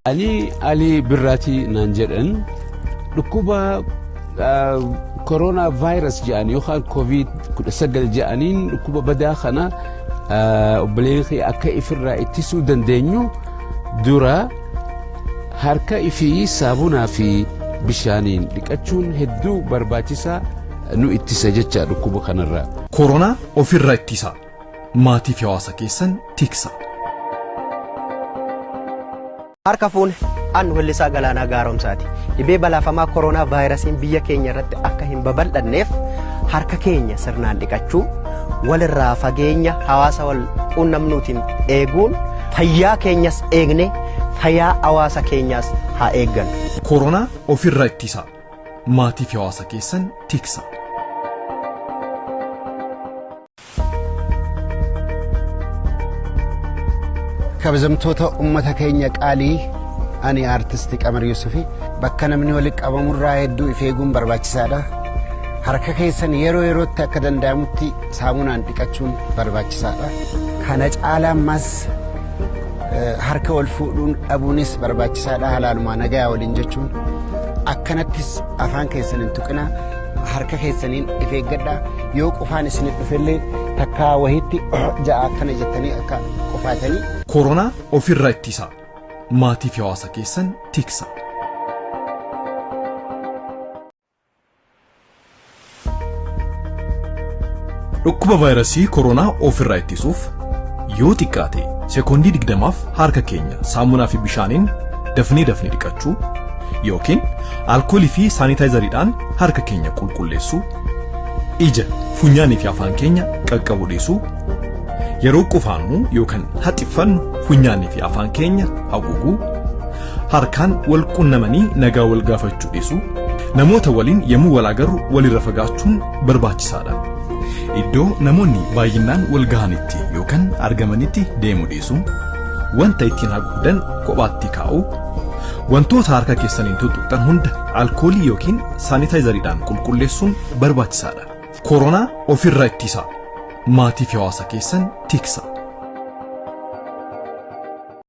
Ani Alii Birraatii naan jedhan dhukkuba koronaa vaayirasi jedhan yookaan koovid 19 jedhaniin dhukkuba badaa kana obboleen kee akka ifirraa ittisuu dandeenyu dura harka ifii saabunaa fi bishaaniin dhiqachuun hedduu barbaachisaa nu ittisa jecha dhukkuba kanarraa. Koronaa ofirraa ittisaa. Maatii fi hawaasa keessan tiksaa. Harka fuune an Wellisaa Galaanaa Gaaromsaati. Dhibee balaafamaa koronaa vaayirasiin biyya keenya irratti akka hin babal'anneef harka keenya sirnaan dhiqachuu, walirraa fageenya hawaasa wal quunnamnuutiin eeguun fayyaa keenyas eegne fayyaa hawaasa keenyaas haa eeggannu. Koronaa ofirraa ittisaa. Maatii fi hawaasa keessan tiksaa. Kabajamtoota uummata keenya qaalii, ani aartisti Qamar Yusufi. Bakka namni walitti qabamurraa hedduu if eeguun barbaachisaadha. Harka keessan yeroo yerootti akka danda'amutti saamunaan dhiqachuun barbaachisaadha. Kana caalaa ammas harka wal fuudhuun dhabuunis barbaachisaadha. Halaalumaa nagaa waliin jechuun akkanattis afaan keessan hin tuqinaa. Harka keessaniin if eeggadhaa. Yoo qufaan isinit dhufellee takkaa wahitti ja'a akkana jettanii akka qufaatanii. Koronaa ofirraa ittisaa. Maatii fi hawaasa keessan tiksaa. Dhukkuba vaayirasii koronaa ofirraa ittisuuf yoo xiqqaate sekoondii 20f harka keenya saamunaa fi bishaaniin dafnee dafnee dhiqachuu yookiin alkoolii fi saanitaayizariidhaan harka keenya qulqulleessuu, ija, funyaanii fi afaan keenya qaqqabuu dhiisuu, yeroo qufaannu yookaan haxiffannu funyaanii fi afaan keenya haguuguu, harkaan wal qunnamanii nagaa wal gaafachuu dhiisuu, namoota waliin yommuu wal agarru walirra fagaachuun barbaachisaadha. Iddoo namoonni baay'inaan wal gahanitti yookaan argamanitti deemuu dhiisuu, wanta ittiin haguugdan kophaatti kaa'uu, wantoota harka keessaniin tuttuqxan hunda alkoolii yookiin saanitaayizariidhaan qulqulleessuun barbaachisaadha. Koronaa ofirraa ittisaa. Maatii fi hawaasa keessan tiksaa.